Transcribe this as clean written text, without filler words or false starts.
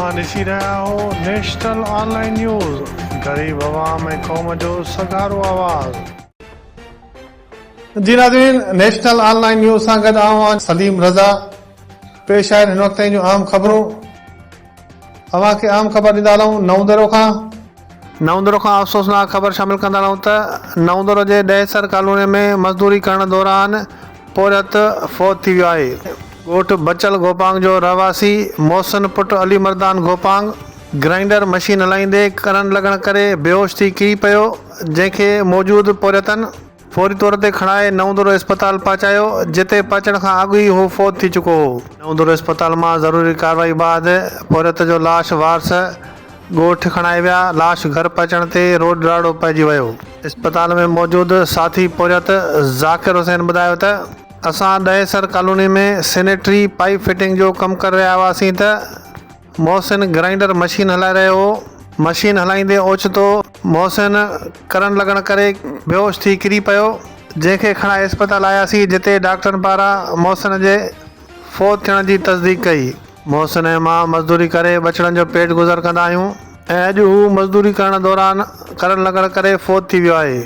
اوهان ڏسي رهيا آهو نيشنل آن لائين نيوز، غريب عوام ۽ قوم جو سگهارو آواز. جي ناظرين نيشنل آن لائين نيوز سان گڏ آئون آهيان سليم رضا پيش آهن هن وقت تائين جون اهم خبرون اوهان کي اهم خبر ڏيندا هلون نئون درو کان. نئون درو کان افسوسناڪ خبر شامل ڪندا رهون ته نئون درو جي ڏهيسر ڪالوني ۾ مزدوري ڪرڻ دوران پورهيت فوت ٿي ويو آهي. ڳوٺ بچل گوپانگ جو رهواسي محسن پٽ علي مردان گوپانگ گرائنڊر مشين هلائيندي ڪرنٽ لڳڻ ڪري بيهوش ٿي ڪري پيو جنهن کي موجود پورهيتن فوري طور تي کڻائي نئون درو اسپتال پهچايو جتي پهچڻ کان اڳ ئي هو فوت ٿي چڪو هو. نئون درو اسپتال مان ضروري ڪارروائي بعد پورهيت جو لاش وارث ڳوٺ کڻائي ويا، لاش گهر پهچڻ تي روڄ راڙو پئجي ويو. اسپتال ۾ موجود ساٿي پورهيت ذاڪر حسين ٻڌايو ته اسان ڏهيسر ڪالوني ۾ سينيٽري پائيپ فٽنگ جو ڪم ڪري رهيا هئاسين ته محسن گرائنڊر مشين هلائي رهيو هو، مشين هلائيندي اوچتو محسن ڪرنٽ لڳڻ ڪري بيهوش ٿي ڪري پيو، جنهن کي کڻائي اسپتال آياسين جتي ڊاڪٽرن پاران محسن جي فوت ٿيڻ جي تصديق ڪئي. محسن ۽ مان مزدوري ڪري ٻچڙن جو پيٽ گذر ڪندا آهيون ۽ اڄ هو مزدوري ڪرڻ دوران ڪرنٽ لڳڻ ڪري فوت ٿي ويو آهي.